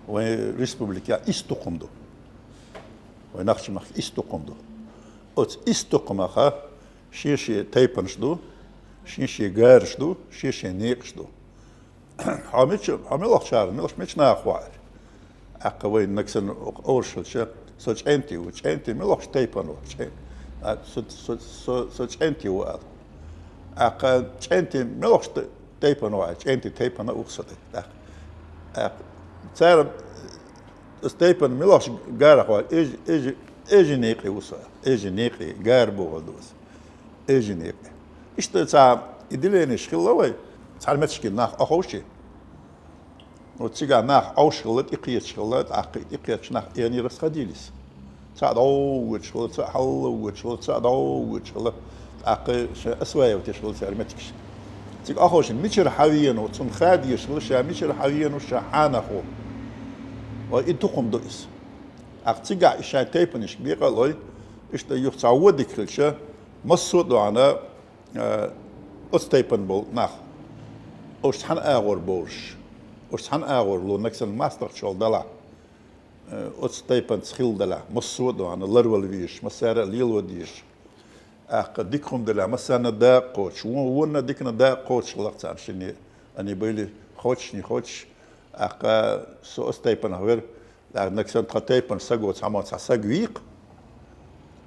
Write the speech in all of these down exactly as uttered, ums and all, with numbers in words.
Вайн республикехь исс тукхам ду. Вайн нохчийн махкахь исс тукхам ду. Оцу исс тукхамах шен-шен тайпанаш ду, шен-шен гараш ду, шен-шен некъаш ду. Хьо мича, хьо муьлхачара, муьлхачу мича нахах ву аьлла. ТӀаккха вайн нагахь санна овраш хилча, со чӀентий ву, чӀентий муьлхачу тайпана ву, чӀен-, а, со, со, со, со чӀентий ву аьлла. ТӀаккха чӀентий муьлхачу тай-, тайпана ву аьлла, чӀентий тайпана а ву со тӀаккха. ТӀаккха цара аса тайпана муьлхачу гарах ву аьлла, эжа, эжа, эжа некъий ву со аьлла, эжа некъий, гар бохург ду аса. Эжа некъий. Иштта цхьа и деление хилла вай, цхьана меттигашка нах Ӏоховший. Вот цигахь нах Ӏовш хилла, тӀекхеташ хилла, тӀаккха и тӀекхеташ нах эни расходились. Цхьаъ дӀо воьдуш хилла, цхьаъ хьалла воьдуш хилла, цхьаъ дӀо воьдуш хилла, тӀаккха шайн осваивать еш хилла цара меттигаш. Цига Ӏоховшийна мичара хьавеана ву, цунна хадийш хилла, ша мичара хьавеана ву, ша хьанах ву. Ой, и тукхам ду иза. ТӀаккха цигахь и шайн тайпанашка бекъа а лой, иштта юха цхьа вон дика хилча, массо а дохьана, а, оцу тайпана болу нах, уьш цхьана агӀор бовлуш, уьш цхьана агӀор ло нагахь санна мастагӀчул далахь, а, оцу тайпанца хилла далахь, массо а дохьана ларвала везаш, массара а лело дезаш, тӀаккха дика хӀума далахь, массарна дакъа кхочуш, вон, вонна диканна дакъа кхочуш хилла царна шинне, они были, хочешь, не хочешь, тӀаккха со оцу тайпанах вара, тӀаккха нагахь санна тхан тайпана саго цхьаммо цхьа саг вийкха,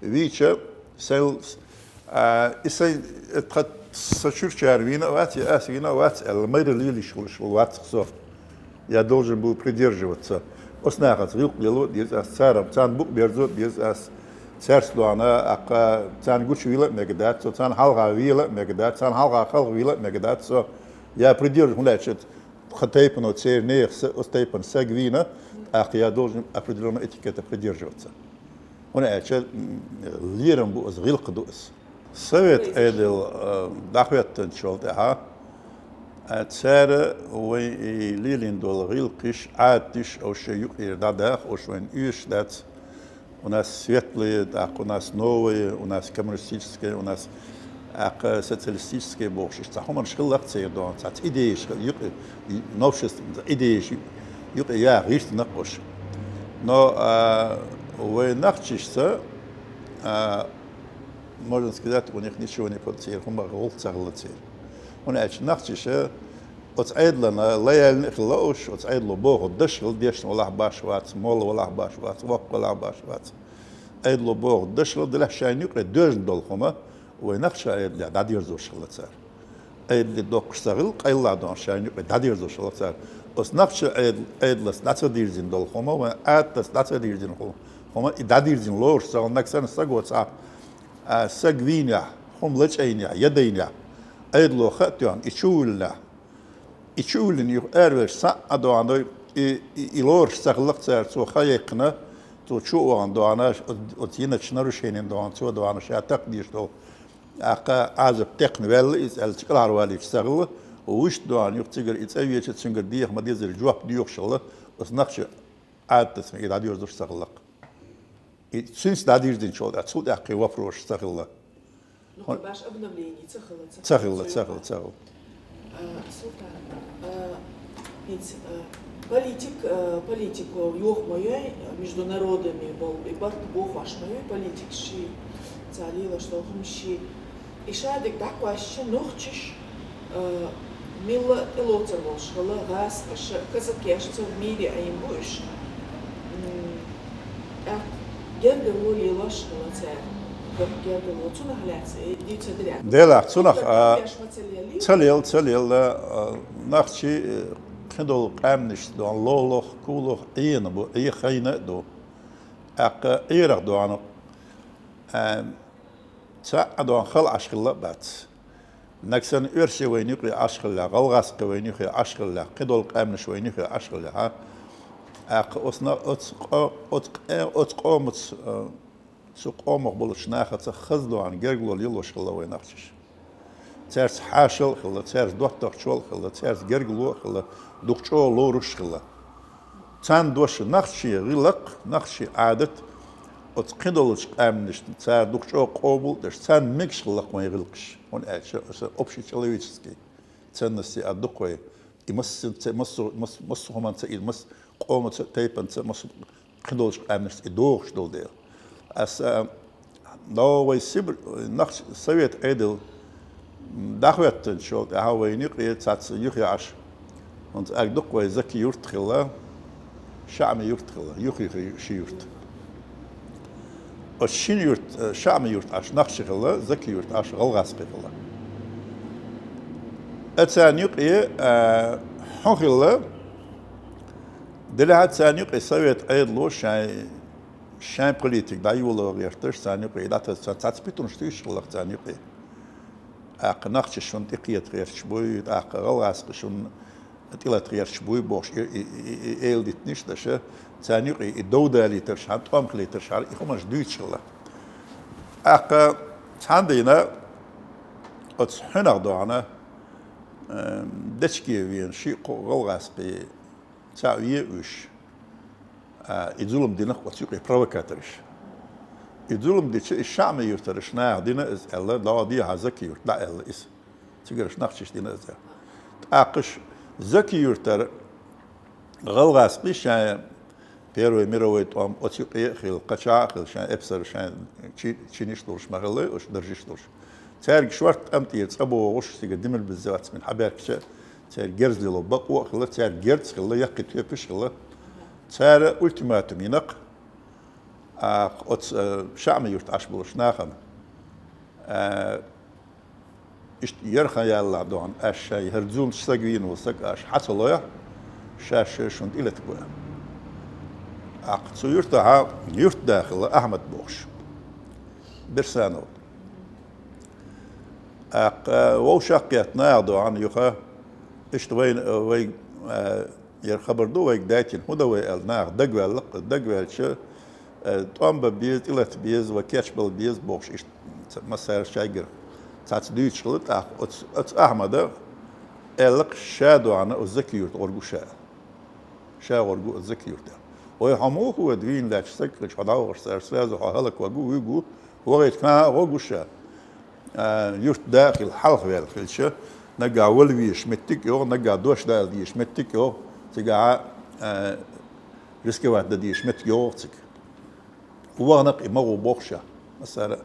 вийча, сел-, а, и сайн, э, тхан со чуьрачара вийна а вац, я аса вийна а вац аьлла, майра лелийш хуьлуш вац со. Я должен был придерживаться. Оцу нахаца гӀиллакх лело а деза ас, цара, царна букъ берзо а беза ас, цаьрца дохьана, тӀаккха царна гучувийла а мега дац со, царна хьалха вийла а мега дац, царна хьалха халха вийла а мега дац со. Я придерживаюсь, хӀунда аьлча тхан тайпано церан нехан са, оцу тайпана саг вийна, тӀаккха я должен определённого этикета придерживаться. ХӀунда аьлча, м, лерам бу аса, гӀиллакх ду аса. Совет Ӏедал, а, дӀахӀоьттинчул тӀаьхьа, а, цара вайн и лелийна долу гӀиллакхаш, Ӏадаташ, уьш шайн юкъера дӀадаха, уьш вайна оьшуш дац. У нас светлые, тӀаккха у нас новые, у нас коммунистические, у нас, тӀаккха, социалистические бохуш, иштта цхьа хӀуманаш хилла-кх церан дохьана, цхьа идеяш хилла, юкъе, новшество, идеяш юкъе яха гӀиртина-кх уьш. Но, а, вайн нохчашца, а, можно сказать, у них ничего не под-, церан хӀума гӀуллакх ца хилла церан. ХӀунда аьлча нохчаша оцу Ӏедална лояльна а хилла уьш, оцу Ӏедало бохург деш хилла, дешна валахь баш вац, молла валахь баш вац, воккха валахь баш вац. Ӏедало бохург деш хилла, делахь шайна юкъе доьжна долу хӀума вайн нохчийн Ӏедалехь дӀадерзош хилла цара. Ӏедале доккхуш ца хилла, къайлаха дохьана шайна юкъе дӀадерзош хилла цара. Оцу нохчийн Ӏедал-, Ӏедалца дӀа ца дирзина долу хӀума, вайн Ӏадатца дӀа ца дирзина хӀу-, хӀума, и дӀадирзина лоруш ца хилла, нагахь санна саго цхьа, а, саг вийнехь, хӀума лачкъийнехь, я дайнехь, Ӏедало хаа а тоьхна, и чу а вуьллинехь, и чу а вуьллина юха араваьлча, схьа а дохьана, и, и, и лоруш ца хилла-кх цара, цо хан яьккхина, цо чу а вахана дохьана, оц-, оцу йиначу нарушенина дохьана, цо дохьана ша такха дезаш долу, тӀаккха Ӏазап текхна ваьлла иза аьлла, кӀелхьарвалийча ца хилла, вуьшта дохьана юха цигара и цӀа веача, цуьнгара деха ма-деззара жоп доьхуш хилла, оцу нохчийн Ӏадатца мегар дӀадоьрзуш ца хилла-кх. И цуьнца дӀадирзинчул тӀаьхьа, цул тӀаьхьа кхин вопросаш ца хилла. Ну, хӀун- кхин баш обновление ца хилла, ца Ца хилла, ца хилла, ца хилла. А, Султан, а, хӀинца, а, политик, а, политико йохо ма йой, между народами болу и барт бохош ма йой политикаш ши, цара лелош долу хӀума ши. И шадерг дӀакхоьссича нохчаш, а, милла а тӀелоцур болуш хилла, гӀазкхаша, казакеша ца в мире Ӏийна бу уьш. М, тӀаккха гергарло лелош хилла цара. Гергарло цунах лаьцна, э, дийца дерг. Делахь, цунах, а, ма ца лелий? Ца лела, ца лела, а, нохчий, э, кхидолу къаьмнаш дохьана лолох, кулох Ӏийна бу, Ӏе хайна а ду. ТӀаккха Ӏерах дохьана, а, цхьа а дохьана хала Ӏаш хилла а бац. Нагахь санна оьрсий вайна юкъе Ӏаш хиллехь, гӀалгӀазкхий вайна юкъе Ӏаш хиллехь, кхидолу къаьмнаш вайна юкъе Ӏаш хиллехь, а, тӀаккха оцу на-, оцу къо-, оцу къе-, оцу къомаца, а, цу къомах болчу нахаца хаза дохьана гергарло лелош хилла вайн нохчаша. Цаьрца хьошалла а хилла, цаьрца доттагӀчолла а хилла, цаьрца гергарло а хилла, дукха чӀогӀа лоруш а хилла. Царна дош нохчийн гӀиллакх, нохчийн Ӏадат, оцу кхидолчу къаьмнашна цара дукха чӀогӀа къобал а деш, царна мегаш хилла-кх вайн гӀиллакхаш. ХӀунда аьлча оцу общечеловеческий ценности а ду-кх вай. И масса-, ца-, массо-, мас-, массо а хӀуманца и мас-, къомаца, тайпанца, массо кхыдолчу къаьмнашца и догӀуш долу дела. Аса, а, догӀу вай Сибр-, нах Совет Ӏедал дӀахӀоьттинчул тӀаьхьа вайна юкъе цхьацца юххе Ӏаш. ХӀунца аьлча дукха вай Заки-Юрт хилла, ШаӀми-Юрт хилла, юххе ши юрт. Оцу шина юрт, э, ШаӀми-Юрт Ӏаш нах ши хилла, Заки-Юрт Ӏаш гӀалгӀазкхий хилла. Оцарна юкъе, э, хӀун хилла, делахь а царна юкъе Совет Ӏедало шайн, шайн политика дӀайоло гӀерташ, царна юкъе дӀатаса, царна цхьацца питанаш туьйсуш хилла царна юкъе. ТӀаккха нохчаша шуна тӀекхета гӀерташ буй, тӀаккха гӀалгӀазкхий шуна тӀелата гӀерташ буй бохуш, и, и, и, и эладитанаш а деш, царна юкъе и дов далийтаршхьара, тӀом хилийтаршхьара, и хӀуманаш дуьйцуш хилла. ТӀаккха цхьана дийнахь оцу хьуьнах дохьуна, э, дечиге вена ши-кхо гӀалгӀазкхий цхьаъ ве уьш, а, и зулам дина оцу юкъе провокатораш. И зулам дича, и ШаӀми-Юртарчу наха дина иза аьлла, дӀа дехьа Заки-Юрт дӀа аьлла иза. Цигарчу нохчаша дина иза. ТӀаккха уьш Заки-Юртара гӀалгӀазкхий шайн Первый мировой тӀом оцу юкъе а хилла, кхача а хилла, шайн эпсар, шайн чи-, чинаш долуш ма хилла, уьш даржаш долуш. Цаьрга шортта тӀам тӀера цӀа богӀуш, цига димил беза вац мин хьабаьркча, цаьрга герз лело бакъо а хилла, цаьрга герз хилла, яккхий тоьпаш хилла. Цара ультиматум йина-кх, а, оцу, э, ШаӀми-Юрт Ӏаш болуш нахана. Э, иштта ярхан яллахь дохьуна, аша шайн хӀара зуламца стаг вийна волу стаг аша хьа ца лойхь, шаьш шуна тӀелатабо. ТӀаккха цу юьртахьа юьртда хилла Ахьмад бохуш. Берсанов. ТӀаккха вовшах кхетта наха дохьуна юха, иштта вайна, вай, а, яра хабар ду вайга дайтина, хӀун дан вай аьлла, наха дагаваьлла-кх, дагаваьлча, э, тӀом бан беза, тӀелата беза, вай кечбала беза бохуш, иштта ца-, массара шайгара цхьацца дуьйцуш хилла, тӀаккха оцу, оцу Ахьмада аьлла-кх, ша дохьуна оцу Заки-Юрта гӀур ву ша. Ша гӀур ву оцу Заки-Юрта. Вай хьо муха ву, вайна лаьтташ стаг хилча, хьо дӀавахарца цара сразу хьо хӀаллакварг ву, вуьйг ву, вахийта кхана а гӀур ву ша. А, юьртда а хилла, хьалха ваьлла хилча, наггахь вала везаш меттиг а йогӀу, наггахь дош дала дезаш меттиг а йогӀу, цигахьа, а, рисковать дан дезаш меттиг йогӀу цига. Вахана-кх и ма гӀу боху ша, массара а.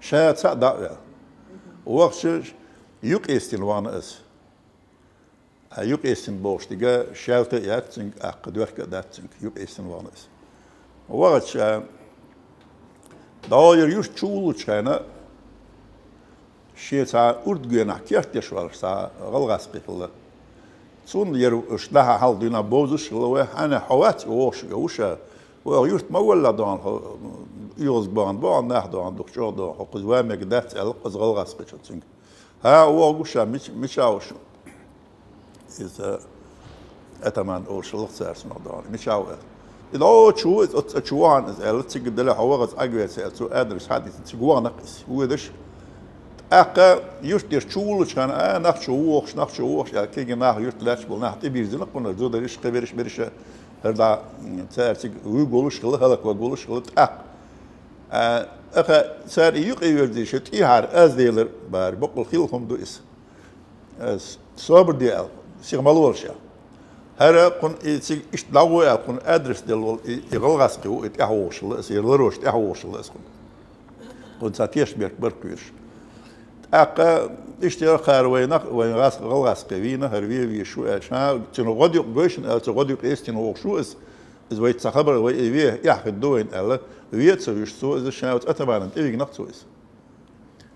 Ша цхьаъ дӀа а ваьлла. Вахча юкъестина вахана иза. А юкъестина бохуш дерг шаьлта а яц цуьнга, тӀаккха доьрка а дац цуьнга, юкъестина вахана иза. Вахча, дӀа яра юьрта чу вуллучу хенахь, шен цхьа урд генахь керт деш волуш цхьа гӀалгӀазкхий хилла. Цунна яра уьш дӀахьа хьалха дуьйна бовзуш а хилла вай, хьанехь хьо вац и вохуш, ву ша. Вай юьрта ма валлахь дохьуна хьо, оьгӀаз бахана бохьуна, нах дохьуна, дукха чӀогӀа дохьуна, хьо кхуза ван мега дац аьлла, кхуза гӀалгӀазкхичо цуьнга. ХӀан, вогӀу ша, мич-, мича ву шу? Иза атаман олуш хилла цара цунах дохьуна. Мича ву аьлла. И дӀо чу ву иза, оццу чу вахана иза аьлла, цига делахь хьо вахаза Ӏагвеца аьлла, цо адрес хьадийца, цига вахана-кх иза. Вуьйдаш. ТӀаккха юьртдеш чу вуллучу хенахь, а, нах чу ву вохуш, нах чу ву вохуш аьлла, кегий нах юьрта лаьтташ болу нах тӀебирзина-кх хӀунар, зудариш, кхибериш, бериша, хӀара дӀа, м, цара цига вуьйг волуш хилла, хӀаллакван волуш хилла, тӀаккха. А, аха, цара и юкъе верзийша, тӀехьара аз делар бара, бакъволу хилла хӀума ду иза. Э, с-, собар де аьлла, сиха ма лолаш аьлла. ХӀара кхунна и цига иштта дӀагӀо аьлла, кхунна адрес делла волу и, и гӀалгӀазкхи ву, и тӀаьхьавогӀуш хилла иза, и лароша тӀаьхьавогӀуш хилла иза кхунна. Кхунна цхьа тешнаберг бара кхоьруш. ТӀаккха иштта яра хӀара вайнах, вайн гӀас-, гӀалгӀазкхи вийна, хӀара вен везаш ву аьлла, ша, цуьнан гӀодаюкъ гойшина аьлла, цу гӀодаюкъ эстина вогӀуш ву иза. Иза вайца цхьа хабар, вай и ве, эхь хир ду вайна аьлла, ве а ца вуьйш цо, иза ша оцу атаманна тӀевигна-кх цо иза.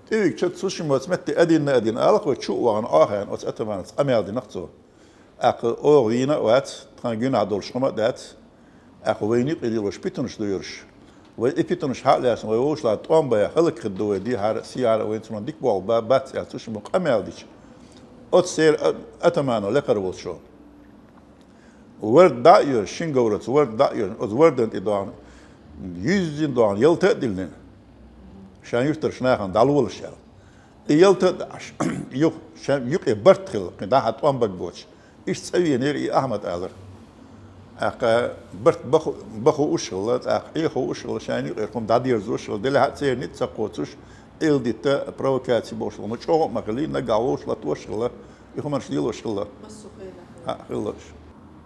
ТӀевигча цу шимма оцу метте а дина, а дина, алахь вай чу а вахана, Ӏохайна оцу атаманца къамел дина-кх цо. ТӀаккха оха вийна а вац, тхан гуьнахь долуш хӀума а дац. ТӀаккха вайна юкъе лелош питанаш ду ерш. Вай и питанаш хьа а лаьцна, вай вовшашна тӀом бан хӀаллакьхир ду вай, дехьара а, сехьара а вайна цунах дика болх бан бац аьлла, цу шимма къамел дича. Оцу церан а-, атамано лекхара волчо. Вард дӀа а йоьжна, шин говраца вард дӀа а йоьжна, оцу вардан тӀе дохьуна, юьззина дохьуна, ялта а диллина, шайн юьртарчу нахана дӀалолаш аьлла. И ялта а даьӀаш, юха, шайн юкъе барт хилла, кхин дӀа хьан тӀом бага боцуш. Иштта цӀа венера и Ахьмад алара. ТӀаккха барт бан ху-, бан хууш хилла, тӀаккха Ӏен хууш хилла, шайна юкъера хӀума дӀадерзош хилла, делахь а церан ницкъ ца кхочуш, эладитта, провокаци бохуш хилла, ну, чӀогӀа а ма хилла, наггахь вовшах латош хилла, и хӀуманаш лелош хилла. Массо хенахь. ХӀаъ, хилла уьш.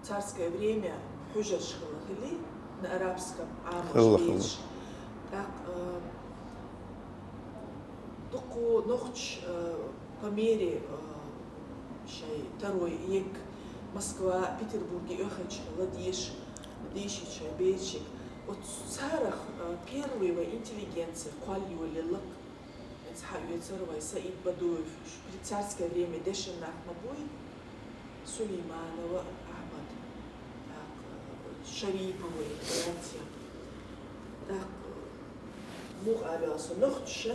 Царское время, хьуьжарш хилла хилий, на арабском Ӏамош Хилла, хилла. Дезаш. ТӀаккха, э, дукха нохчий, э, по мере, э, шоай второй егга Москва, Петербурге оьхуьйтуш хилла деша, дешийта шоай берашка. Вот царах, э, первый вай интеллигенция кхоллаелла. Эцца хьаоьцур вай Саид Бадуев, при царское время дешна нах ма буй, Сулейманова Ахьмад, тӀаккха Шариповы братья. ТӀаккха, муха аьлча, со нохчашна,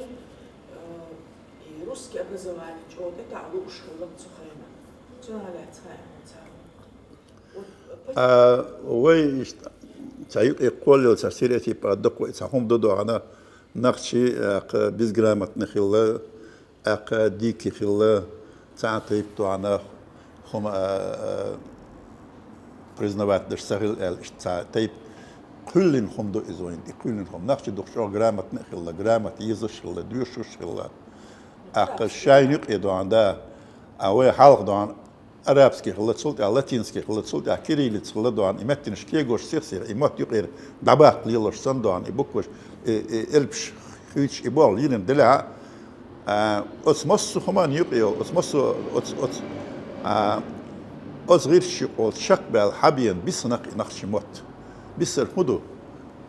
э, и русский образование чӀоагӀа тӀехьа лууш хилла цу хенахь. Цунах лаьцна хьаэна царна. А, вай иштта цхьа юкъе кхоллаелла цхьа стереотип а дукха вай цхьа хӀума ду дохана, нохчий, а, кхы безграмотный хилла, а, кхы дикий хилла, цхьа тайпа дохана хӀума, а, а, признавать деш ца хилла аьлла, иштта цхьа тайпа кхоьллина хӀума ду иза вайна, и кхоьллина хӀума. Нохчий дукха чӀоагӀа грамотный хилла, грамот езаш хилла, доьшуш хилла. А, кхы шайна юкъе дохана, да. А вай хьалха дохана арабский хилла, цул тӀехьа латинский хилла, цул тӀехьа кириллица хилла дохана, и меттанаш кегош сих-сиха, и мотт юкъера дӀабаккха лелош санна дохана, и букваш, и, и элпаш хуьйцуш, и болх лелийна делахь а, оцу массо а хӀуманна юкъе йолу, оцу массо а, оцу, оцу, а, оцу гӀирсашна юкъа волчу чекхбаьлла хьабеана бисина-кх и нохчийн мотт. Бисар хӀун ду?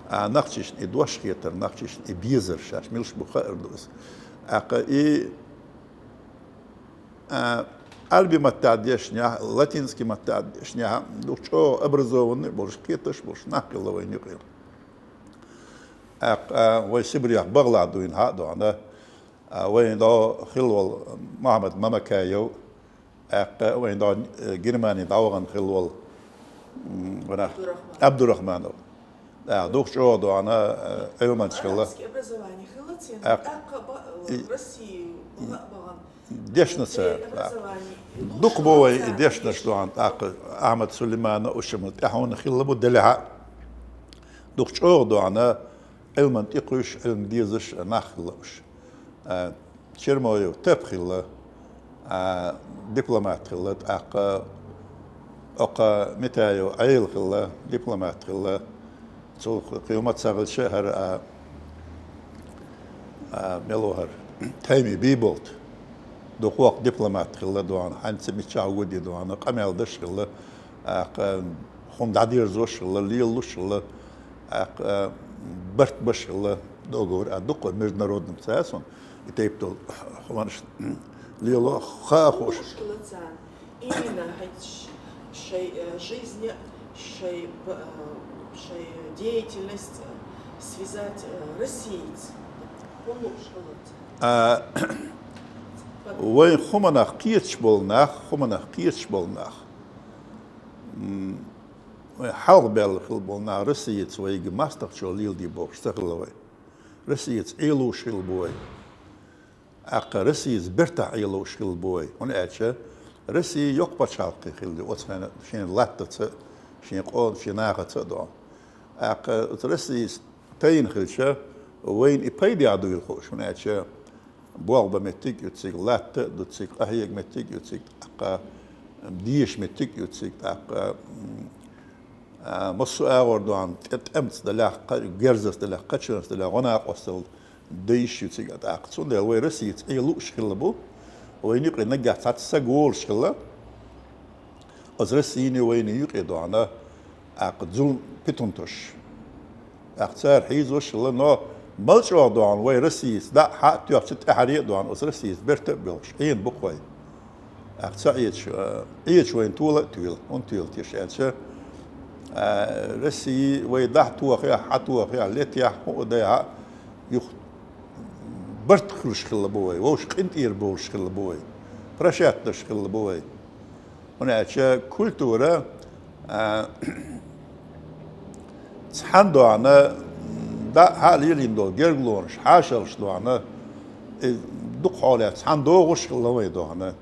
А, нохчашна и дош хетар, нохчашна и безар, шаьш милаш бу хаар ду иза. ТӀаккха и А, Ӏаьрби маттахь дешнехь, латинский маттахь дешнехь, дукха чӀогӀа образованный болуш, кхеташ болуш нах хилла вайна юкъе. ТӀаккха, а, вай Сибрех БагӀлахь дуьйна хьа а дохана, а, вайна дӀо хилла волу Мухьаммад Мамакаев, тӀаккха вайна дӀо, э, Германи дӀавахана хилла волу, м, ванах, Абдурахманов. Абдурахманов. Да, дукха чӀогӀа дохана, э, Ӏилманчаш хилла. Арабский образование хилла церан, тӀаккха ба-, и-, Россия бахана. Дешна цара, да. Дукха бу вай и дешнаш дохана, тӀаккха Ахьмад Сулейманов, уьш-м тӀаьхьа хьуна хилла бу делахь а. Дукха чӀогӀа дохана, Ӏилман тӀекхуьйсуш, Ӏилма дезаш нах хилла уьш. А, Чермоев Теп хилла, а, дипломат хилла, тӀаккха оккха Митаев Ӏела хилла, дипломат хилла. Цул кхин хӀума ца хилча, хӀара, а, а, мила ву хӀара, Тайми Бийболт, дукха воккха дипломат хилла дохана, хьаьнца миччахь ву де дохана, къамел деш хилла, тӀаккха хӀума дӀадерзош хилла, лелалуш хилла, тӀаккха барт беш хилла, договор а дукха международный ца яц хьуна, и тайпа долу хӀуманаш лело хаа хууш. Именно хӀинца ш-, шай, э, жизнь, шай, б-, э, шай деятельность, э, связать, э, Россиец. ХӀун лууш хилла цара? А, вайн хӀуманах кхеташ болу нах, хӀуманах кхеташ болу нах. М, вайн хьалха баьлла хилла болу нах Россиец вайга мастагӀчо леладе бохуш ца хилла вай. Россиец Ӏелуш хилла бу вай. ТӀаккха Россица бертахь Ӏелуш хилла бу вай, хӀунда аьлча Россия йоккха пачхьалкх хилла ю оцу хенахь, шен латтаца, шен къо-, шен нахаца а дохана. ТӀаккха оцу Россица тайна хилча, вайна и пайдехь дуйла хууш, хӀунда аьлча болх бан меттиг а ю цига, латта а ду цига, къахьега меттиг а ю цига, тӀаккха деша меттиг а ю цига, тӀаккха, м, а, массо а агӀор дохана, тӀе-, тӀемаца далахь, кха-, герзаца далахь, кхачанца далахь, гӀо-накъосталла дайш ю цига, тӀаккха. Цундела вай Россица Ӏелуш хилла бу, вайна юкъе наггахь цхьацца саг волуш хилла. Оцу Россина вайна юкъе дохана, тӀаккха зулам, питана тосуш. ТӀаккха цара хьийзош хилла, но мел чӀогӀа дохана вай Россица дӀа а хьа а тоьхча, тӀаьхьаре а дохана, оцу Россица берта а боьлхуш, Ӏийна бу-кх вай. ТӀаккха ца Ӏеча, а, Ӏеча вайна тола а тоьла, хӀунда тоьла теша аьлча, а, Россия вай дӀа а тохехь, хьа а тохехь, летехь, хӀун а дайхьа, юха барт хуьлуш хилла бу вай, вовшах къинтӀера бовлуш хилла бу вай, прощать деш хилла бу вай. ХӀунда аьлча культура, а, цхьана дохана, дӀа а хьа а лелийна долу гергалонаш, хьашалш дохана, и дукха хьолехь цхьана догӀуш хилла вай дохана.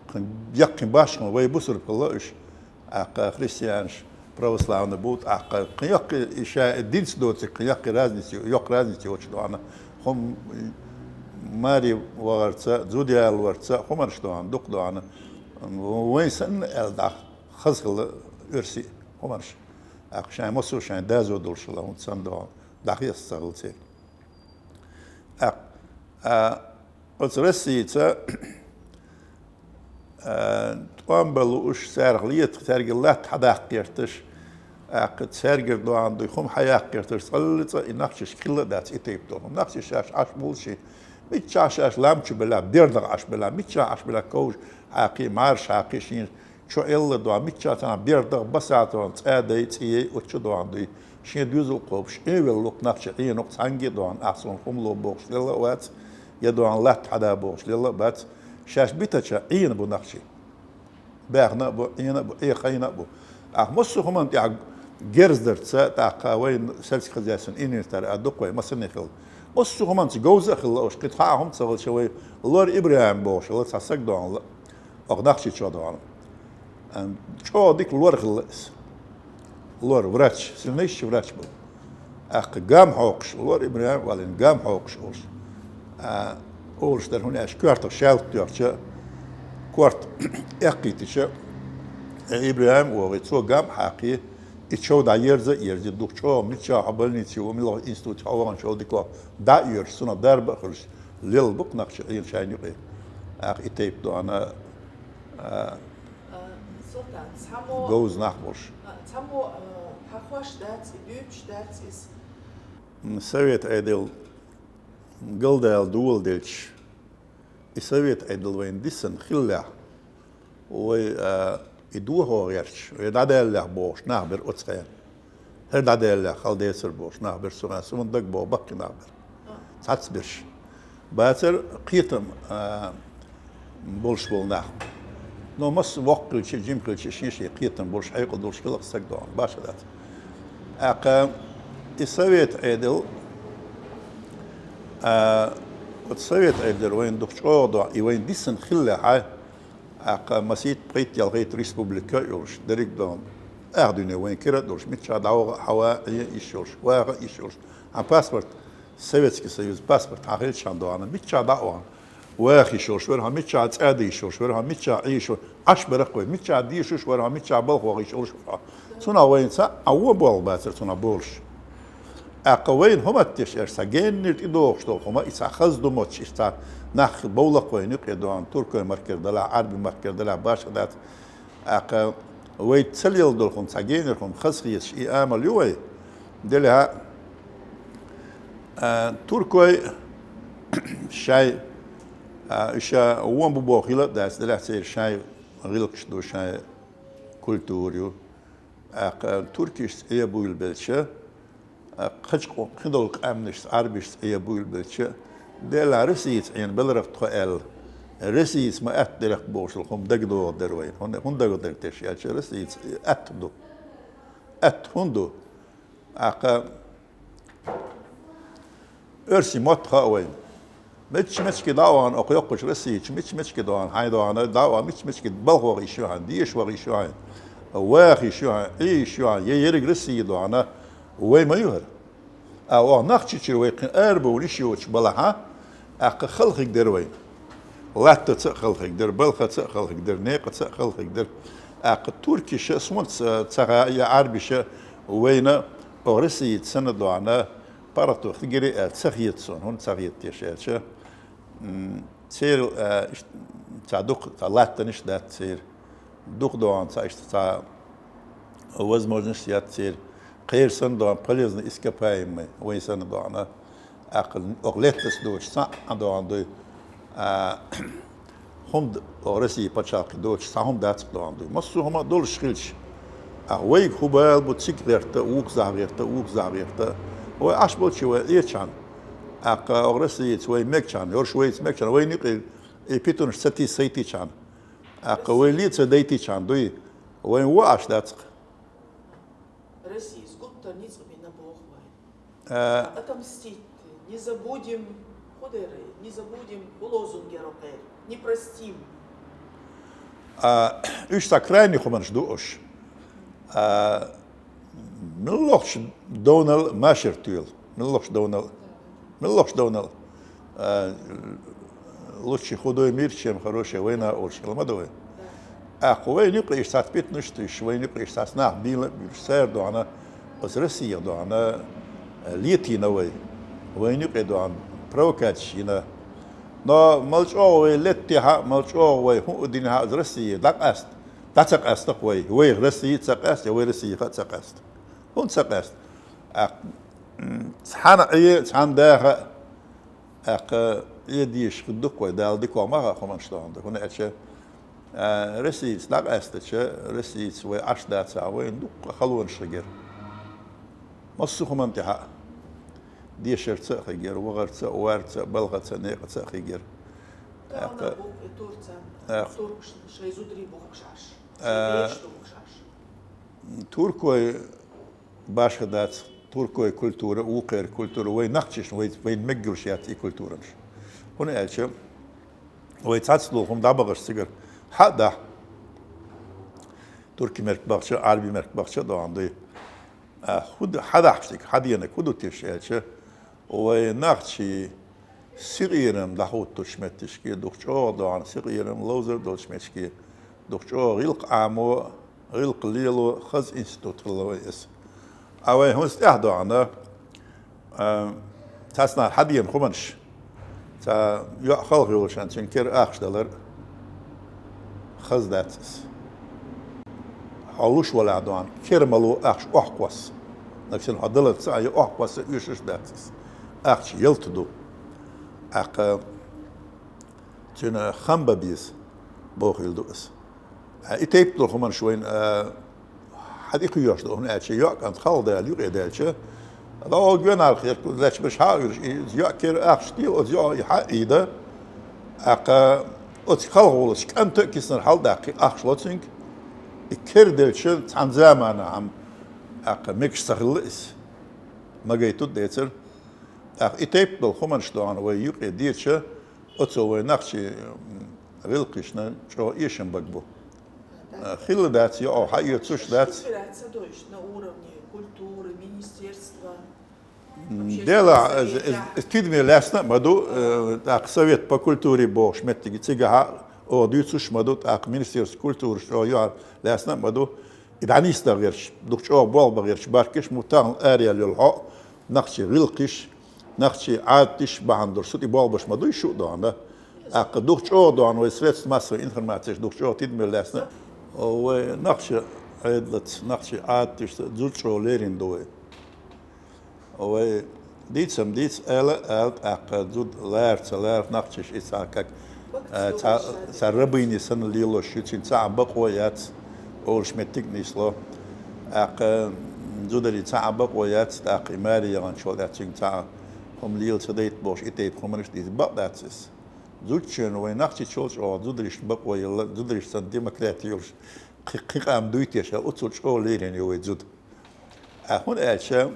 Кхин яккхий башхана вай бусург хилла уьш, тӀаккха христианаш православный бу, тӀаккха кхин яккхий и ша динца доцург, кхин яккхий разница, йоккха разница йоцуш дохана. ХӀума маре вахарца, зуда ялорца, хӀуманаш дохана, дукха дохана. Вайн санна аьлла дӀа хаза хилла оьрсий хӀуманаш. ТӀаккха шайн массо а шайн дозал долуш хилла, хӀунда санна догӀу, дӀахеста ца хилла церан. ТӀаккха, а, оцу Россица, а, тӀом бан лууш, царах летта, цаьргара латта хьадаккха гӀерташ, тӀаккха цаьргара догӀу дуй хӀума хьаяккха гӀерташ, цкъа а цкъа и нохчашка хилла а дац и тайпа долу. Нохчаша шаьш Ӏаш болуш, миччахьа шаьш лам чу белахь, бердах Ӏаш белахь, миччахьа Ӏаш белахь, ковш хьакхий, марша хьакхий шена, чо элла догӀу, миччахьа цхьана бердах, басахь цхьана цӀадай, цӀияй, оцу чу догӀу дуй. Шен доьзал кхобуш, Ӏен велла-кх нохча, Ӏенах цхьаьнгге а догӀу, ахь суна хӀума ло бохуш лелла а вац, я догӀу латта хьада бохуш лелла а бац. Шаьш битача Ӏийна бу нохчий. Баьхна а бу, Ӏийна а бу, Ӏехайна а бу. ТӀаккха массо а хӀуманна тӀехь герз дарца, тӀаккха вайн сельскохозяйственный инвентарь а дукха вай массарна хилла. Массо а хӀуманца говза а хилла уьш, кхин цхьа а хӀума ца хилча, вай Лор ИбрахӀим бохуш хилла цхьа саг догӀу. Оха Нохчийчохь догӀу. Ам, чӀогӀа дика лор хилла иза. Лор, врач, сильнейший врач бу. ТӀаккха гам хьокхуш, Лор ИбрахӀим а валийна, гам хьокхуш олуш. А, олуш дара, хӀунда аьлча коьртах шаьлта тоьхча, корта эккхийтича, э, ИбрахӀим а вогӀий, цо гам а хьакхий, и чов дӀаерза а ерзий, дукха чӀогӀа, миччахьа хьо больнице ву, муьлха институте хьо ваханчул дика ву, дӀа а оьшуш, цунах дарба а хуьлуш, лелла бу-кх нохчий Ӏийна шайна юкъе. ТӀаккха и тайпа догӀу, а, А, Султан, цхьаммо, говза нах болуш. А, цхьаммо, а, хьахош дац, и дуьйцуш дац иза. М, Совет Ӏедал галдала доладелча, и Совет Ӏедал вайна дисина хиллехь, вай, а, и дохо гӀерташ, вай дӀадаьллехь бохуш нах бара оцу хенахь. ХӀара дӀадаьллехь хала децара бохуш нах бара цу хенахь, суна дагабогӀу баккхий нах бара. Цхьацца берш. Бацара кхетам, а, болуш болу нах. Но массо а воккха хилча, жима хилча, шен-шен кхетам болуш, хьекъал долуш хилла-кх саг догӀу, башха дац. ТӀаккха и Совет Ӏедал, а, оцу Совет Ӏедалера вайна дукха чӀогӀа догӀу, и вайна дисина хиллехь, тӀаккха масийтта, пхийтта, ялхайтта республика а йолуш, дерриг а догӀу, ах дуьне вайн кира а долуш, миччахьа дӀаваха а, хьава а, Ӏе а йиш йолуш, ваха а йиш йолуш. Хьан паспорт, Советский Союз паспорт хьан хилча хьан догӀу, миччахьа дӀа а вахана, ваха йиш йолуш вара хьо, миччахьа цӀа а де йиш йолуш вара хьо, миччахьа Ӏе йиш йолуш, Ӏаш бара-кх вай, миччахьа дешаш вара хьо, миччахьа балха ваха йиш йолуш вара хьо. Цунах вайна цхьа а вон болх бацара цунах болуш. ТӀаккха вайна хӀумма тешаш, цхьа геннара тӀедогӀуш долу хӀума, и цхьа хаза ду моцуш, и цхьа нах бовла-кх вайна юкъе догӀу, туркойн махкара делахь, Ӏарбийн махкара делахь, башха дац. ТӀаккха вай ца лелла долу хӀума, цхьа генара хӀума хаза хеташ, и амал ю вай. Делахь а, а, туркой шайн, а, уьш вон бу боху хила а дац, делахь церан шайн гӀиллакхаш ду, шайн культура ю. ТӀаккха туркишца Ӏе буйла белча, а, кхача къо-, кхидолу къаьмнашца, Ӏарбишца Ӏе буйла белча, делахь Россица Ӏена беларах тхо аьлла, Россица ма атта дерах бохуш долу хӀума дагадогӀу дара вайна. ХӀунда, хӀунда дагадогӀу дара теша аьлча, Россица атта ду. Атта хӀунда ду? ТӀаккха оьрсийн мотт хаьа вайна. Мичча-мичча дӀа а вахана, оха йоккхачу Россия чу, мичча-мичча дӀа а вахана, хьайн дӀа а вахана, дӀа а вахана, мичча-мичча балха ваха йиш ю хьан, деша ваха йиш ю хьан, ваха йиш ю хьан, я ерриг Россия дӀа а вахана, вай ма ю хӀара. А оха Нохчийчуьра вай кхин арабовла йиш йоцуш балахь, тӀаккха хала хир дара вайна. Латтаца а хала хир дара, балхаца а хала хир дара, некъаца а хала хир дара. ТӀаккха туркиша а, суна ца, ца хаьа, я Ӏарбиша а вайна, оха Россица санна дӀа а вахана, паргӀато хир гира аьлла ца хета суна, хӀунда ца хета теша аьлча, м, церан, а, ишт-, цхьа дукха, цхьа латтанаш дац церан. Дукха догӀу цхьа иштта цхьа возможность яц церан. Кхеран санна догӀу полезный ископаемый, вайн санна догӀу. ТӀаккха оха лаьттаца доцуш цхьа а догӀу дуй. А, хӀунда оха Россия пачхьалкхе доцуш цхьа хӀума дац-кх догӀу дуй. Массо а хӀума долуш хилча. ТӀаккха вайга хӀун бала бу, цига гӀерта, вукхузахь гӀерта, вукхузахь гӀерта. Вай Ӏаш болчу вай Ӏечхьана. ТӀаккха оха Россица вай мегчхьана, йорш вайца мегчхьана, вайна юкъе и питанаш ца тийса сайтийчхьана. ТӀаккха вай ле ца дайтийчхьана дуй, вайн вон Ӏаш дац-кх. Россия, сгутта ницкъ бина боху вай. А, отомстить, не забудем, хӀун дерриг, не забудем, хӀун лозунг яра кхеран, не простим. А, уьш цхьа крайний хӀуманаш ду уьш. А, муьлххачу довнал машар тоьла. Муьлххачу довнал. Муьлххачу довнал. А, лучше худой мир, чем хорошая война, олуш хила ма ду вай. ТӀаккха вайна юкъе иштта цхьацца питанаш а туьйсуш, вайна юкъе иштта цхьацца нах бийла а буьйлуш, цара догӀу, Оцу Россия доӀана летийна вай. Вайна юкъе доӀана провокацеш йина. Но мел чӀогӀа вай леттехьа, мел чӀогӀа вай хӀун а динехьа, оцу Россия дӀакъаста. ДӀа ца къаста-кх вай. Вай Россия ца къаста, я вай Россия ха ца къаста. ХӀунда ца къаста? А, м, цхьана Ӏе, цхьана даха, тӀаккха Ӏе дезаш хир ду-кх вай, Дала дикох ма хаьа хӀуманаш доӀана. ХӀунда аьлча, а, Россица дӀакъаьстача, Россица вай Ӏаш дацахь, вайна дуккха халонаш хигира. Массо а хӀуманна тӀехьа а. Дешарца а хигира, вахарца а, варца а, балхаца а, некъаца а хигира. Тахана тӀаккха бу и турца, тӀаккха туркашна шоай зударий бохкаш Ӏаш. Шоай а, бераш бохкаш Ӏаш. Туркой башха дац, туркой культура, вукхеран культура, вай нохчашна, вай, вайна мегаш яц и культуранаш. ХӀунда аьлча вай цхьацца долу хӀума дӀабахаш цигара хьа а дахь. Туркий мехка бахча, Ӏарбий мехка бахча а доӀана дуй. А, хӀу д-, хьа дахьаш дика, хьа денаг хӀу ду теша аьлча, вай нохчий синкъерам дӀахӀуттучу меттигашка, дукха чӀогӀа доӀана синкъерам ловзар долчу меттигашка, дукха чӀогӀа гӀиллакх Ӏамо, гӀиллакх лело хаза институт хилла вай иза. Ткъа вай хӀинца тӀаьхьа доӀана, а, цхьацнахьа хьадеана хӀуманаш, цхьа йоӀ халха йолуш, цуьнан кера ахча далар хаза дац иза. Хьо луш валахь доӀана, кера ма ло ахча охьакхосса. Нагахь санна хьо даларца а, я охьакхосса оьшуш а дац иза. Ахча ялта ду. ТӀаккха цуьнан хам бан беза, бохийла ду аса. А, и тайпа долу хӀуманаш вайна, а, хьан тӀе кхоьруш ду, хӀунда аьлча йоӀ кӀант халха дала юкъе даьлча, дӀа оха гонахьа хетта лаьтташ берш хьа а вуьйлуш, иза йоӀ кера ахча де, оцу йоӀа и хьа а ийда, тӀаккха оцу халха волчу кӀанта а киснара хьалдаккхий ахча ло цуьнга, и кера делча цхьана заманахь-м, тӀаккха мегаш ца хилла иза. Магайта децара. ТӀаккха и тайпа долу хӀуманаш доӀана вай юкъе деча, оцо вай нохчий, м, гӀиллакхашна чӀогӀа эшам бага бу. А, хилла дац, йоӀ хьаоьцуш дац. Ца дойуш на уровне культуры, министерства, м, общественного делахь, совета. Иза, иза, иза тидаме лаьцна а ма ду, э, тӀаккха совет по культуре бохуш меттиг цигахь а оха дуьйцуш а ма ду, тӀаккха министерство культуры чӀогӀа юьхьар лаьцна а ма ду. И дӀанисдан гӀерташ, дукха чӀогӀа болх бан гӀерташ башкаш ма бу, тахана араяьлла йолу хьо, нохчий гӀиллакхаш, нохчий Ӏадаташ бахьана долуш, цу тӀе болх беш ма дуй шу а доӀана. ТӀаккха дукха чӀогӀа доӀана вай средства массовой информацеш дукха чӀогӀа тидаме лаьцна. Вай нохчий Ӏедалца, нохчий Ӏадаташца зуда чӀогӀа лерина ду вай. Вай дийцам дийца, ала а ала, тӀаккха зуда лара ца лара, нохчаша и цхьа как, э, цхьа, цхьа рабыня санна лелош ю, цуьнан цхьа а бакъо яц, олуш меттиг а нисло. ТӀаккха зударий цхьа а бакъо яц, тӀаккха и маре яханчул тӀаьхьа цуьнга цхьа а хӀума лела ца дайта бохуш, и тайпа хӀуманаш дийца бакъ дац иза. Зудчун вай нохчичул чӀогӀа зударишна бакъо елла, зудариш санна демократи йолуш, кхи-, кхин къам дуй теша, оццул чӀогӀа лерина ю вай зуда. А хӀунда аьлча,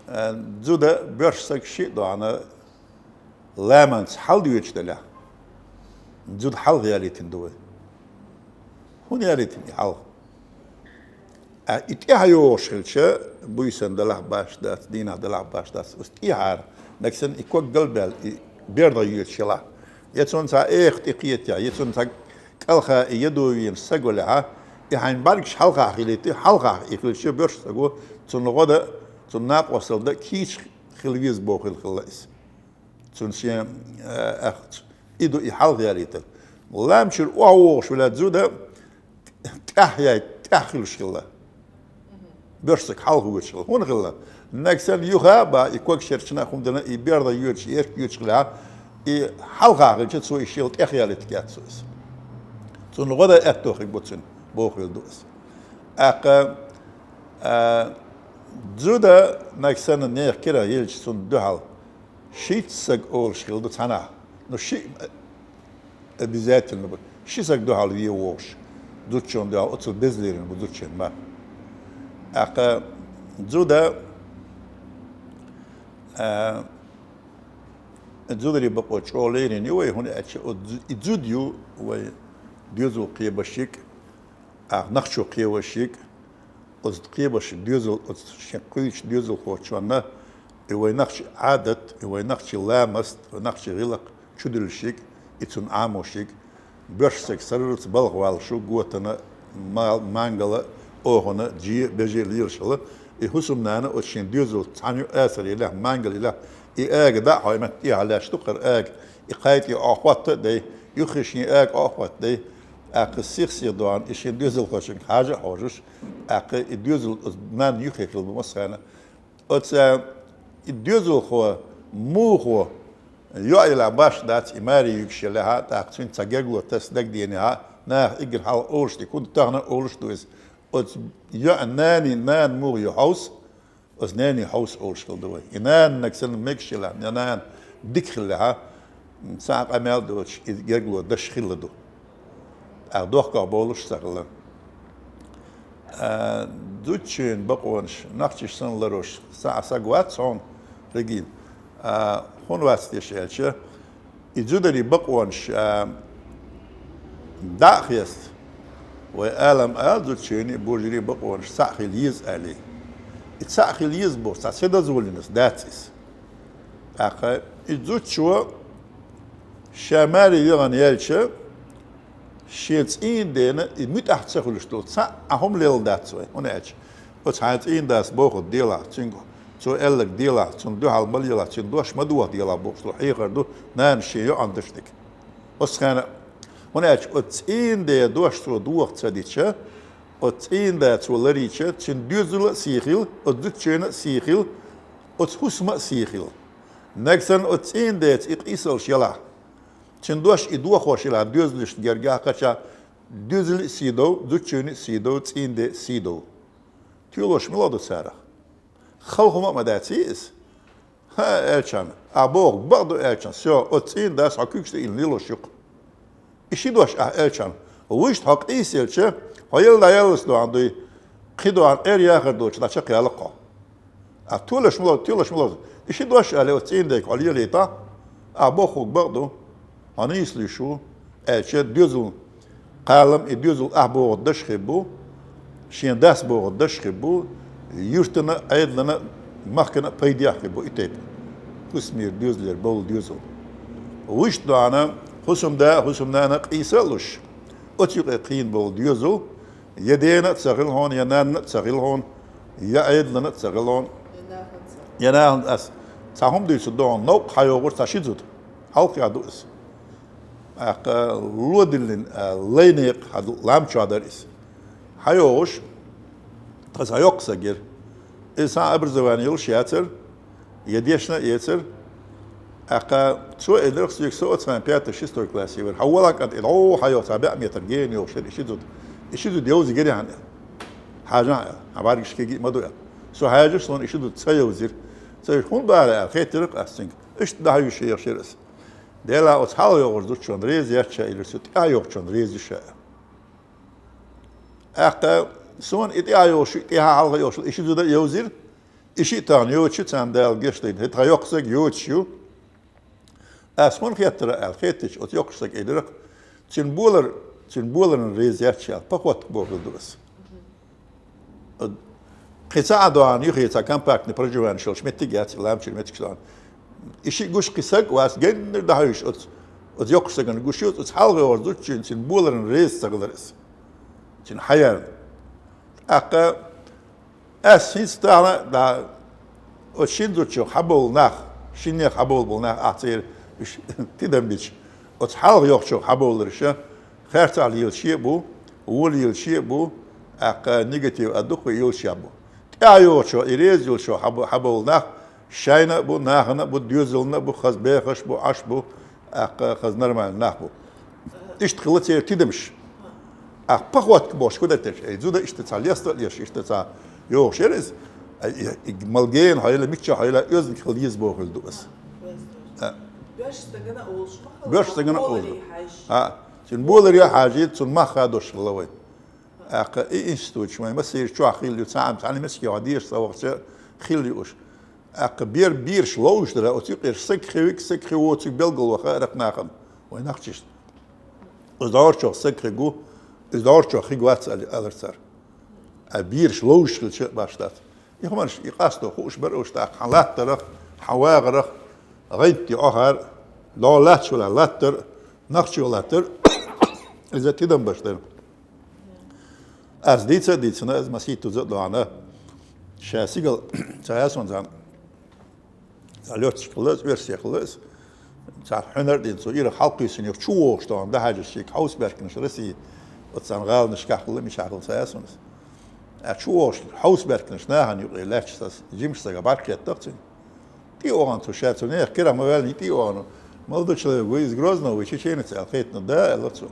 а, зуда боьрша саг шиъ доӀана ламанца хьалдоьдуш делахь, зуда хьалха ялийтина ду вай. ХӀунда ялийтина и хьалха? А, и тӀаьхьа йогӀуш хилча, буьйсанна делахь баш дац, дийнахь делахь баш дац, оцу тӀехьара, нагахь санна и ког галбаьлла, и бердах йоьдуш елахь. Я цунна цхьа эха тӀе кхетахь, я цунна цхьа кӀалха и ядо вийна саг валахь, и хьайн бӀаьргаш хьалхахь хилийта, хьалхахь и хилча боьрша саго, цунна гӀо дан, цунна накъосталла дан кийча хила веза бохийла хилла иза. Цунна шен, э, ахча. И ду и хьалха ялийтар. Лам чуьра охьавогӀуш велахь зуда, тӀаьхьа яй, тӀаьхьа хуьлуш хилла. Боьрша саг хьалха воьдуш хилла. ХӀунда хилла? Нагахь санна юха а бан, и ког шерчина а хӀума дина, и бердах йоьдуш, и эрк йоьдуш хилахь, и хьалха хилча цо и шел тӀехъялийтаргьяц цо иза. Цунна гӀо дан аьтто хиг бу цуьнан, бохийла ду аса. ТӀаккха, а, зуда нагахь санна нехан кирах елча цунна дуьхьал шийтта саг олуш хилла ду цхьанахь. Ну, шиъ обязательно бу. Ши саг дуьхьал вен вогӀуш. Зудчунна дуьхьал оццул беза лерина бу зудчун ма. ТӀаккха зуда, а, зударий бакъо чӀогӀа лерина ю вай, хӀунда аьлча оцу зу-, и зуда ю вай доьзал кхебершка, а, нохчо кхеваршка, оцу кхеберш доьзал, оцу шен кхуьйчу доьзалхочунна, и вай нохчий Ӏадат, и вай нохчий ламаст, вай нохчий гӀиллакх чудуьллушшка, и цунна Ӏамошшка, боьрша саг сарралц балха валлалц, готана, мал-, мангала, охана, же а, беже а лелаш хилла, И хӀусамнана оцу шен доьзалца цхьаьна юкъа асар елахь, мангал елахь, и ага дӀа а хьой, меттехьа лаьш ду кхара ага, и кхай тӀе Ӏохотта а дай, юххе шен ага Ӏохотта дай, тӀаккха сих-сиха доӀана, и шен доьзалхошка хьажа а хьожуш, тӀаккха и доьзал оцу нанна юххе хилла бу массарна. Оцу и доьзалхо муха йоӀ елахь башха дац, и маре юьгуш елахь, тӀаккха цуьнца цхьа гергало таса дагадеънехь, наха уггар хьалха олуш дерг, хӀунда тахана а олуш ду иза. Оцу йоӀан нанин нана муха ю хьовса, оцу нанин хьовса олуш хилла ду вай. И нана нагахь санна мегаш елахь, нана дика хиллехь, цхьа а къамел а доцуш, и гергало даш хилла ду. ТӀаккха дохках болуш а ца хилла. А, зудчун бакъонаш, нохчаша санна ларош, цхьа а саг вац хьуна, Регина. А, хӀунда вац теша аьлча, и зударий бакъонаш, а, дӀа а хеста, вай алам ала зудчуний, божарий бакъонаш цхьаъ хила еза аьлла. И цхьаъ хила еза боху, цхьа ца дозволено дац иза. ТӀаккха и зудчо ша маре яхана яьлча, шен цӀийнан дена и муьтӀахь ца хуьлуш долу цхьа а хӀума лелла дац вай, хӀунда аьлча оцу хьайн цӀийнан дас бохург делахь, цуьнга цо аьлларг делахь, цунна дуьхьал ма лелахь, цуьнан дош ма доха делахь бохуш долу хьехар ду нанас шен йоӀана деш дерг. Оцу хенахь, хӀунда аьлча оцу цӀийнан ден дош цо доха ца дича, оцу цӀийнан да цо ларийча, цуьнан доьзал а сий хилла, оцу зудчуьнан а сий хилла, оцу хӀусаман а сий хилла. Нагахь санна оцу цӀийнан деца и къийсаллаш елахь, цуьнан дош и дохош елахь, доьзалшна гергахь кхачахь, доьзалан а сий дов, зудчуьнан а сий дов, цӀийнан ден а сий дов. Тоьлуш мила ду царах? Хала хӀума а ма дац иза. ХӀа, аьлча, ахь бохург бакъ ду аьлча, всё, оцу цӀийнан дас хьо куьйгаш тӀе ийна лелош ю-кх. И ши дош ахь аьлча, вуьшта хьо къийсаелча, хьо елла дӀаяллалц доӀана дуй, кхин доӀана Ӏер яхар доцуш дӀачекхъяла-кх хьо. Ахь тоьлуш мила, тоьлуш мила. И ши дош аьлла, оцу цӀийнан дега хьо лелийта, ахь бохург бакъ ду, хьо нийса луьйш ву, аьлча, доьзал кхалам, и доьзал ахь бохург даш хир бу, шен дас бохург даш хир бу, юьртана а, Ӏедална а, махкана а пайдехь хир бу и тайпа. ХӀусамера, доьзалера бовла доьзал. Вуьшта доӀана, хӀусамда а, хӀусамнана а къийса а луш, оцу юкъе кхийна болу доьзал, я дена а ца хила хьуна, я нанна а ца хила хьуна, я Ӏедална а ца хила хьуна, я нахана ас цхьа хӀума дуьйцур ду хьуна, новкъа хьайогӀуш цхьа ши зуда. Хьалххе ду иза. ТӀаккха ло диллина, а, лай некъа хьан лам чохь дара иза. ХьайогӀуш, тхан цхьа йоккха саг яра. Иза цхьа а образование йолуш яцара, я дешна а яцара. ТӀаккха цо элира-кх соьга, со оцу хенахь пятый, шестой классе вара. Хьан вала кӀант, и дӀо хьайогӀу, цхьа бӀе метр гена йогӀуш яра и ши зуда. И ши зуда йовзийта гира хьан аьлла. Хьажахьа аьлла. Хьан бӀаьргаш кегий а ма ду аьлла. Со хьаьжча, суна и ши зуда ца йовзира. Ца йовзира, хӀунда бара аьлла, хеттира-кх ас цуьнга. Иштта дӀахьуьйсуш ехаш яра ас. Делахь оцу хьалха йогӀучу зудчунна реза яц ша, элира цо, тӀаьхьа йогӀучунна реза ю ша. ТӀаккха суна и тӀаьхьа йогӀуш, и тӀаьхьа хьалха йогӀуш, и ши зуда а йовзира, и шиъ тахана йоцуш ю, царна Дала гечдойла. ХӀетахь йоккха саг йоцуш ю. Ас хӀунда хеттара аьлла, хеттича, оцу йоккхачу стага элира-кх, цуьнан болар, цуьнан боларна реза яц ша аьлла, похотка бохуьйтур ду ас. Кхин цхьа а доӀана юххе цхьа компактный проживание йолуш меттиг яц и, ламчуьра меттигаш доӀана. И шиъ гуш кхин саг а вац, геннара дӀахьуьйсуш оцу, оцу йоккхачу стагана гуш ю, оцу хьалха йогӀучу зудчуьнца цуьнан боларна реза ца хилар ас. Цуьнан хьаярна. ТӀаккха ас хӀинца тахана а, оцу шина зудчух хьабовлу нах, шиннех хьабовлу болу нах, ахь церан уьш тидам бича, оцу хьалха йогӀучух хьабовларш, харцахь лелаш а бу, вон лелаш а бу, тӀаккха негатив а дукха йолуш а бу. ТӀаьхьа йогӀучух и реза йолуш хьабо-, хьабовлу нах шайна а бу, нахана а бу, доьзална а бу, хаза бехаш бу, Ӏаш бу, тӀаккха хаза нормальный нах бу. Иштта хилла церан тидамаш. Ахь похотка бохуш хӀун дара теша? Эй, зуда иштта цхьа леста а леш, иштта цхьа йогӀуш яра иза. Ай, и, и, мал гена хьо йила, мичча хьо йила, оьзна хила еза бохуьйтур ду ас. А. Боьрша стагана а олуш ма хала, боьрша стагана а олуш. Боларе хьаьжча. А, цуьнан боларе хьаьжча, цунна мах хадош хилла вай. ТӀаккха и институташ вайн массеран чохь хилла ю, цхьаъ-м цхьана мискехь дешаш ца вахча хилла ю уьш. ТӀаккха бер-, бераш ловзуш дара, оцу юкъера саг хи вига, саг хи воцург белгалваха аракх нахана, вайн нохчашна. Оцу дӀорчох саг хи гу, иза дӀорчох хи вац ала-, алар цара. Ткъа бераш ловзуш хилча а баш дац. И хӀуманаш, и къасто хууш бара уьш, тӀаккха хьан латтарах, хьан вагӀарах, гӀайттий Ӏохар, дӀо латташ валахь латтар, нохчо латтар, иза тидам баш дара. Ас дийца а дийцина, ас масийттаза а доӀана. Ша сигала ца ясун зан. Ца лётчик хилла из, оьрсех хилла из. Ца хьуьнар дин цо ира хьалкхуьйсинех чу вогӀуш тоам да хьажа шийга хьовсбаьрканаш России. Оццан гӀаланашкахь хилла, мичахь хилла ца ясун из. А чу вогӀуш хьовсбаьрканаш нахана юкъе лаьтташ сас, жимаш сага бӀарг кхеттах цуьнан. ТӀе оагӀан цо ша цу нех кирах ма ваьллий, тӀе оагӀан. Молодой человек, вы из Грозного, вы чеченец, аьлла хетна, да, аьлла цо.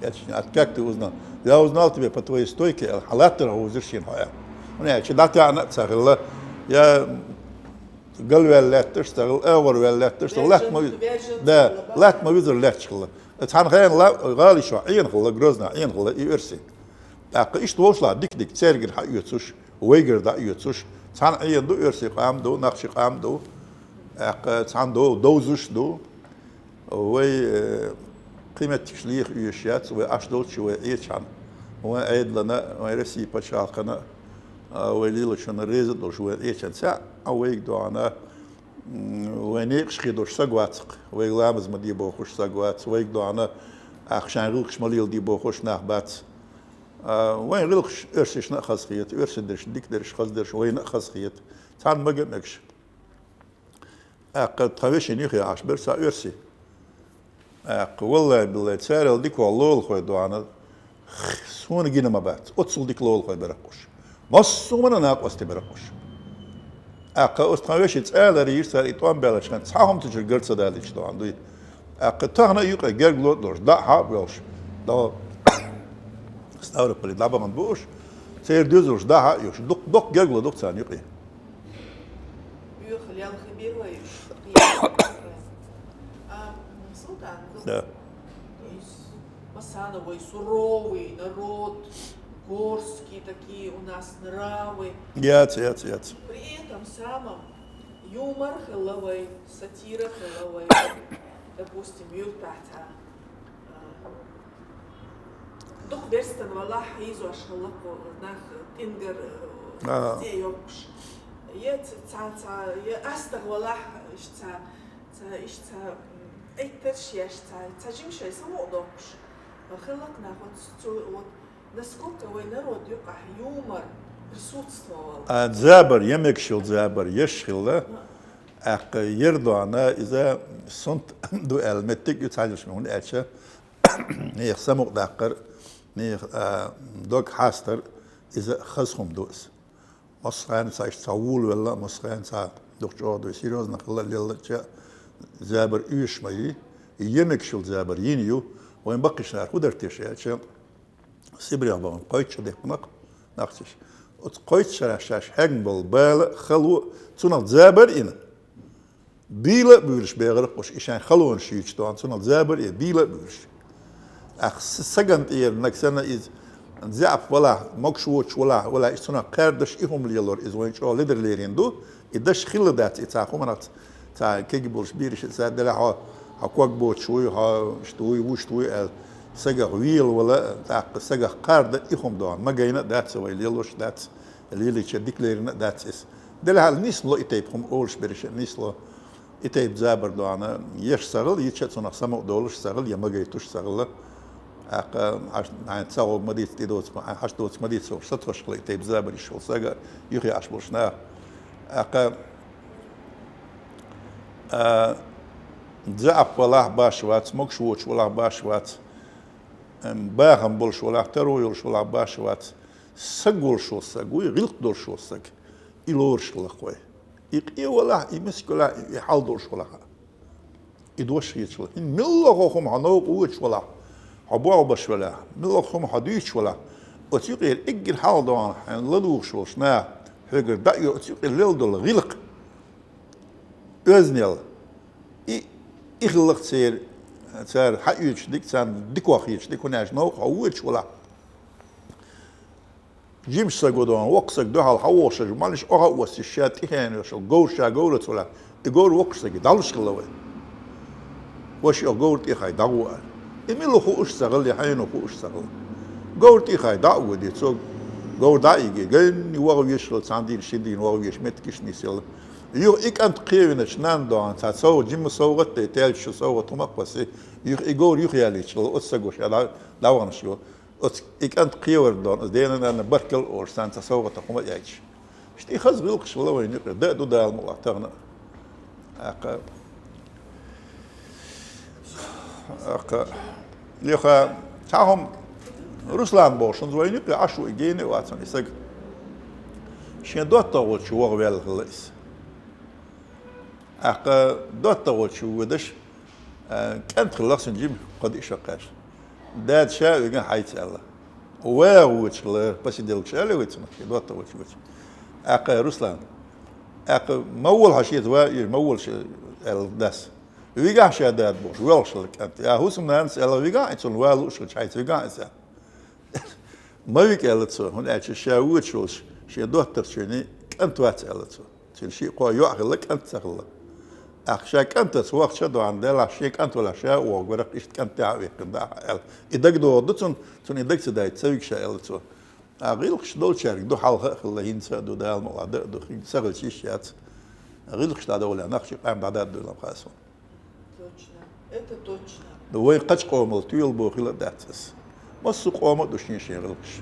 Я чеченец, а как ты узнал? Я узнал тебя по твоей стойке, аьлла, хьан латтарах вузира шийна хьо, аьлла. ХӀунда аьлча дӀатаьӀна а ца хилла, я галваьлла лаьтташ ца хилла, агӀор ваьлла лаьтташ ца хилла, латта ма ви-, да, латта ма визар лаьтташ хилла. Цхьана хенахь ла-, гӀала йиш йолчу Ӏена хилла, Грозна Ӏена хилла и оьрси. ТӀаккха иштта волуш лахь дика-дика цаьргара хьаоьцуш, вайгара дӀаоьцуш, цхьана Ӏена ду, оьрси къам ду, нохчи къам ду, тӀаккха цхьана ду, довзуш ду. Вай, э, кхин меттигаш леха оьшуш яц, вай Ӏаш долчу вай Ӏечхьана, вайн Ӏедална, вайн Россия пачхьалкхана, а, вай лелочунна реза а долуш вайн Ӏечхьана цхьаъ а вайга догӀана, м, вайн некъаш хи долуш саг вацахь, вайга ламаз ма де бохуш саг вац, вайга догӀана, ахчан гӀуллакхаш ма леладе бохуш нах бац. А, вайн гӀуллакхаш оьрсашна а хазахета, оьрсийн дерш, дика дерш, хаза дерш вайна а хазахета. Цхьанна мага а мегаш. ТӀаккха тхан вешин юххе Ӏаш бара цхьа оьрси. ТӀаккха, валлай-биллай, царал дика ваха лолахой догӀана, суна гина ма бац, оццул дика лолахой бара-кх уьш. Массо а хӀуманна накъостий бара-кх уьш. ТӀаккха оцу тхан вешин цӀа а ларйира цара и тӀом баьллачхьана, цхьа хӀума цу чуьра гар ца далийча догӀана дуй. ТӀаккха тахана а юкъе гергало а долуш, дӀа а хьа а боьлхуш, дӀа Ставрополе дӀабахана бу уьш, церан доьзалш дӀа а хьа а йолуш, дукха, дукха гергало ду-кх царна юкъе. Оьха лелха бира вай уьш. А, Султан, ну, да. То есть, мы самый суровый народ, горские такие у нас нравы. Яц, яц, яц. При этом самом юмор хилла вай, сатира хилла вай. Допустим, юьртахь цхьа, а, дукха берстан валахь, хьийзош хилла-кх нах тӀингар, а, А. Сте йоккхуш. Я ц-, цхьа, цхьа, я астагӀа валахь, иштта цхьа, цхьа, иштта цхьа, м, Ӏиттарш еш, цхьа, цхьа жимашца самукъадоккхуш. Хилла-кх нах, вот цу, вот насколько вай народ юкъахь юмор присутствовал. А, забар, я мегаш йолу забар, еш хилла. ТӀаккха ер догӀана, иза сунт ду аьлла меттиг ю цхьаьнаш, хӀунда аьлча, нехан самукъадаккхар, нехан, а, дог хьастар, иза хаза хӀума ду иза. Массо а хенахь цхьа иштта цхьа вулавелла, массо а хенахь цхьа дукха чӀогӀа дуй, серьёзно хилла леллача забар оьшуш ма ю, я мегаш йолу забар йина ю, вайн баккхийчара хӀун дара теша аьлча, Сибрех бахана кхойтта шо дехкина-кх нохчаша. Оцу кхойтта шарахь шаьш хьегна болу бала а, хало а, цунах забар а йина, дийла а буьйлуш бехара-кх уьш, и шайн халонаш юьйцуш догӀана, цунах забар а йина, дийла а буьйлуш. Ах, с-, сагана тӀера наг санна иза, заьӀап валахь, могуш воцуш валахь, валахь, иза цунах кхаьрдаш и хӀума лелор, иза вайн чӀогӀа ледара лерина ду, и даш хилла дац, и цхьа хӀуманах цхьа кег болуш бераш, цара делахь хьо, хьо ког боцуш вуй, хьо иштта вуй, вуьшта вуй аьлла, сагах велавала, тӀаккха сагах кхарда и хӀума догӀана. Ма гайна а дац, вай лелош а дац, лелийча дика лерина а дац иза. Делахь нисло и тайпа хӀума олуш бераш а нисло. И тайпа забар догӀана, еш ца хилла, йича а цунах самукъадолуш ца хилла, я ма гайтуш ца хилла. ТӀаккха хьаш-, хьайн ца гӀо ма дийца, тӀедоцу ма, хьаш доцу ма дийца, сатош хилла и тайпа забар йиш йолу сага, юххе Ӏаш болуш нах. ТӀаккха, а, заьӀап валахь баш вац, могуш воцуш валахь баш вац, ам, бахам болуш валахь, таро йолуш валахь баш вац. Саг волуш волу саг вуй, гӀиллакх долуш волу саг. И лоруш хилла-кх вай. И къе валахь, и миска валахь, и, и хьал долуш валахь. И дош хеташ валахь. ХӀинца милла хӀокху хӀума хьо новкъа воьдуш валахь, хьо болх беш валахь, милла хӀокху хӀума хьо дуьйцуш валахь, оцу юкъера эггара хьалха догӀана хьайна ладугӀуш волчу наха хьоьгара дӀа а йо, оцу юкъера леладолу гӀиллакх, оьздангалла. И, и хилла-кх церан, цара хьаоьцуш дика, царна дика вахийтуш дика, хӀунда аьлча новкъа хьо воьдуш валахь. Жимачу саго догӀана, воккха саг дуьхьал хьан вогӀуш аьлча, маьлш охьа а оссуш, ша тӀехьенаш йолу говр ша говраца валахь, и говр воккхачу саге дӀалуш хилла вай. Ваша, оха говр тӀехьа дӀагӀо аьлла. И мила хууш ца хилла, и хьенан хууш ца хилла. Говр тӀехьа дӀа а воьдий, цо говр дӀа а йигий, гайна ваха веш хилла, цхьана дийнахь, шина дийнахь ваха веш меттигаш нисъелла. Юха и кӀант кхевиначу нанна догӀана, цхьа сов-, жимма совгӀат а дайта, таьлча шу совгӀат хӀума а кхоссий, юха и говр юхаялийча хилла, оцу саго ша дӀа-, дӀаваханаш йолу. Оцу и кӀант кхевар догӀана, оцу дена-нанна баркалла а олуш, царна цхьа совгӀат а хӀума а яйташ. Иштта хаза гӀиллакхаш хилла вайна юкъе, да а ду Дала мукъалахь тахан. ТӀаккха, тӀаккха, леха, цхьа хӀума, Руслан бохуш хӀанз вайна юкъе Ӏаш ву, и гена а вац хьуна и саг. Шен доттагӀа волчу ваха ваьлла хилла иза. ТӀаккха доттагӀа волчу воьдуш, а, кӀант хилла цуьнан жима, кхо-диъ шо кхаьчна. Дада ша а вигна хьайца аьлла. ВагӀа воьдуш хилла, посиделкаш аьлла вай цунах, шен доттагӀа волчу воьдуш. ТӀаккха, Руслан, тӀаккха ма волу хьо шеца ван, ма волу ша, аьлла дас. Вигахь ша, дада, бохуш, воьлхуш хилла кӀант. Я хӀусамнанас аьлла, вигахь и цунна ван лууш хилча, хьайца вигахь иза. Ма вига, аьлла цо, хӀунда аьлча ша воьдуш волуш, шен доттагӀчуьнан кӀант вац, аьлла цо. Цуьнан шиъ-кхоъ йоӀ хилла, кӀант ца хилла. ТӀаккха ша кӀантаца вахча а доӀана делахь, шен кӀант валахь, ша а вогӀур вара, иштта кӀант тӀехь а ваьккхина дахьа аьлла. И дага догӀур ду цунна, цунна и дага ца дайта ца вига ша, аьлла цо. ТӀаккха гӀиллакхаш долчаьрга ду, хьалха а хилла, хӀинца а ду, Дала мукъалахь да а ду, хин ца хилча йиш яц. ГӀиллакхаш дӀадовлахь, нах шиъ къам дӀададдойла хаьа суна. Точно. Это точно. Ну, вайн кхечу къомал тоьлабо хила а дац аса. Массо а къома а ду шен-шен гӀиллакхаш.